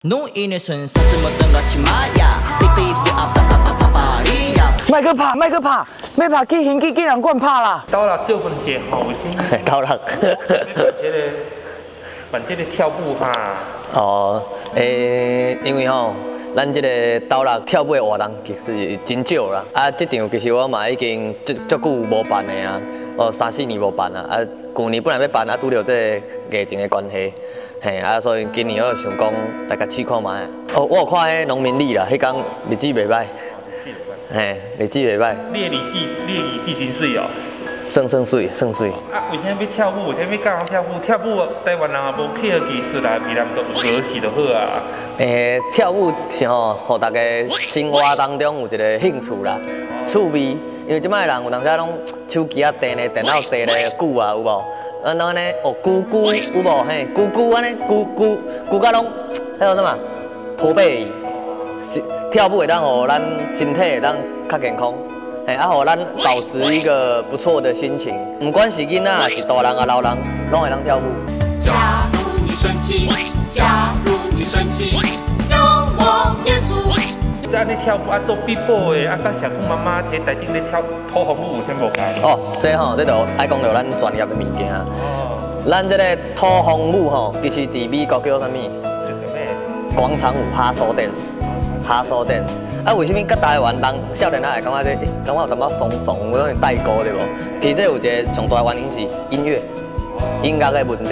莫閣拍，莫閣拍，欲拍去刑警纪念馆拍啦！斗六借问者吼，为啥物？斗六。这个办这个跳舞哈？哦，因为吼，咱这个斗六跳舞的活动其实真少啦。啊，这场其实我嘛已经足足久无办的啊，哦，三四年无办啊。啊，旧年本来欲办，啊，拄著这个疫情的关系，嘿，啊，所以今年我想讲来共试看觅。哦，我有看彼农民历啦，彼工日子袂䆀。嘿，日子袂䆀。你的日子真媠哦。算算媠，算媠。啊，为啥欲跳舞？为啥欲教人跳舞？跳舞台湾人也无科学技术啦，美男都有学习就好啊。跳舞是吼，予大家生活当中有一个兴趣啦，趣味。因为这摆人有当时拢手机仔电咧，电脑坐咧久啊，有无？啊，拢按呢哦，咕咕有无？嘿，咕咕按呢，咕咕咕甲拢，彼个啥物？驼背。是跳舞会当予咱身体会当较健康，嘿，啊，予咱保持一个不错的心情。毋管是囡仔，抑是大人啊老人，拢会当跳舞。假如你生气，假如你生气，让我严肃。这按呢跳舞啊，做 B-boy 的啊，佮社区妈妈佇台顶咧跳土风舞有啥无仝？哦，这吼，这就爱讲著咱专业的物件。哦。咱这个土风舞吼，其实伫美国叫啥物？广场舞，hustle dance。Hustle dance，啊，为啥物佮台湾人少年仔会感觉这，感觉有淡薄怂怂，有种代沟对无？其实这有一个上大的原因是音乐，音乐的问题。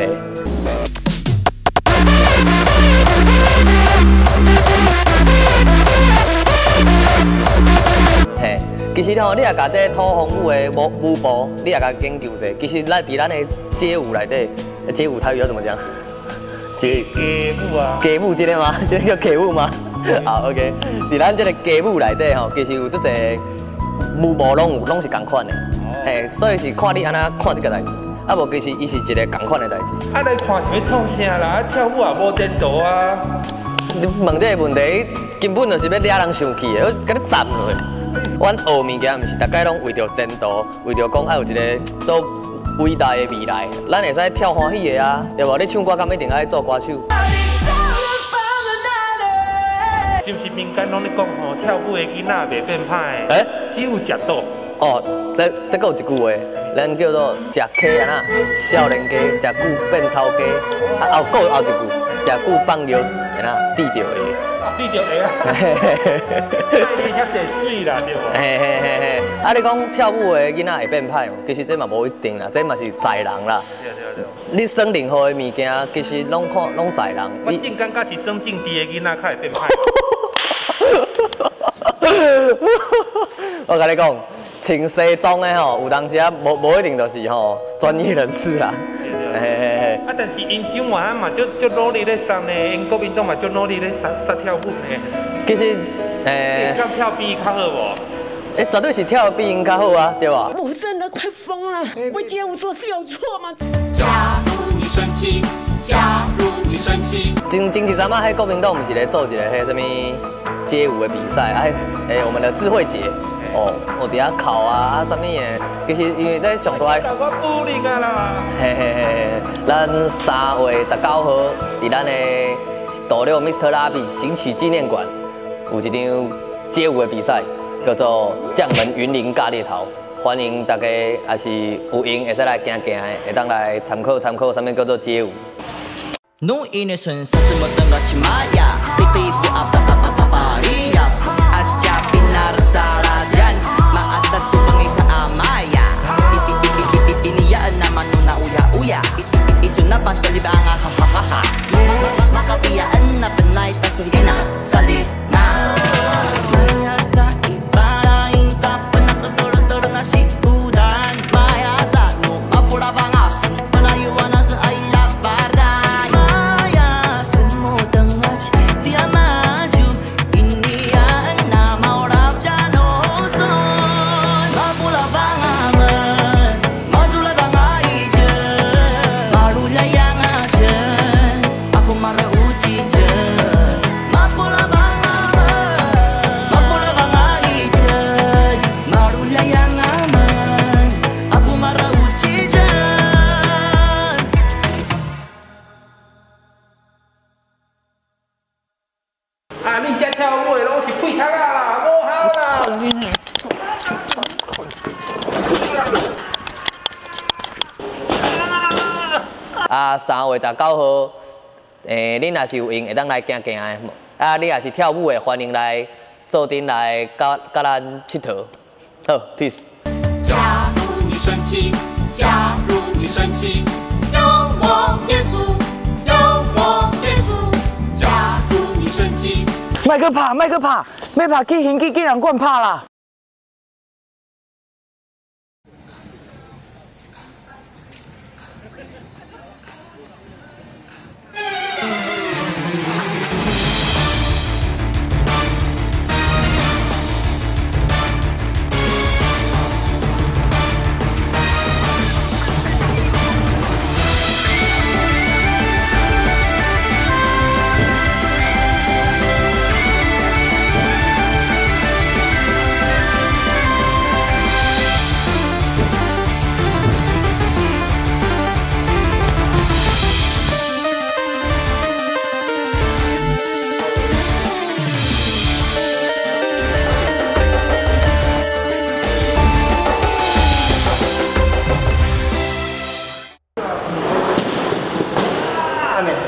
嘿，其实吼，你若共这土风舞的舞舞步，你若共研究者，其实咱伫咱的街舞内底，街舞台语要怎么讲？街舞啊？街舞这个吗？这个叫街舞吗？好，OK。伫咱这个街舞内底吼，其实有足济舞步拢有，拢是仝款的，嘿，所以是看你按怎看这个代志，啊无其实伊是一个仝款的代志。啊，来看是欲创啥啦？啊，跳舞也无前途啊！你问这个问题，根本就是欲惹人生气的，我共你斩落去。阮学物件，毋是逐家拢为著前途，为著讲爱有一个做伟大的未来，咱会使跳欢喜的啊，对无？你唱歌敢一定爱做歌手？是毋是民间拢咧讲吼，跳舞的囡仔袂变歹？欸？只有食赌。哦，这阁有一句话，咱叫做食溪按怎，少年家食久变头家。啊，后阁后一句，食久放尿按怎，滴著会。滴著会啊！你遐济水啦，对无？嘿嘿嘿嘿，啊，你讲跳舞的囡仔会变歹无？其实这嘛无一定啦，这嘛是在人啦。对对对。你耍任何的物件，其实拢看拢在人。我正感觉是耍政治的囡仔较会变歹。我共你讲，穿西装的吼，有当时啊，无一定就是吼专业人士啦。嘿嘿嘿。啊，但是𪜶蒋万安嘛，足足努力咧送呢，𪜶国民党嘛足努力咧杀杀跳舞呢。其实，敢跳比伊较好无？绝对是跳比𪜶较好啊，对吧？我真的快疯了，为街舞做事有错吗？假如你生气，假如你生气。前前一阵仔，彼国民党毋是咧做一个彼啥物街舞的比赛啊？我们的智慧节，哦，有伫遐哭啊啊，啥物的？其实因为这上大。我鼓励啊啦！嘿嘿嘿，咱3月19号，伫咱的斗六 Mr. 拉比行启纪念馆，有一场街舞的比赛，叫做将门云林尬猎头，欢迎大家，也是有闲会使来行行的，会当来参考参考，啥物叫做街舞。啊，恁遮跳舞的攏是屁虫仔啦，无效啦。啊，3月19號，恁若是有閒，會當來行行的。啊，你若是跳舞的，歡迎來做陣來佮咱𨑨迌。好，peace。假如你生氣，假如你生氣，有我嚴肅，有我嚴肅。假如你生氣，莫閣拍，莫閣拍，欲拍去刑警紀念館拍啦！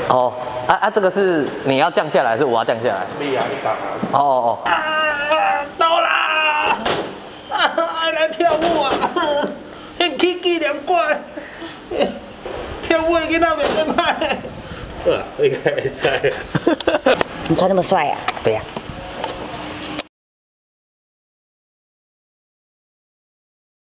哦，啊，這個是你要降下來，還是我要降下來？你啊，你降啊。哦哦哦。啊，到啦！啊，愛來跳舞啊！去紀念館，跳舞的囡仔袂歹。好啊，應該會使。你穿那麼帥啊？對呀。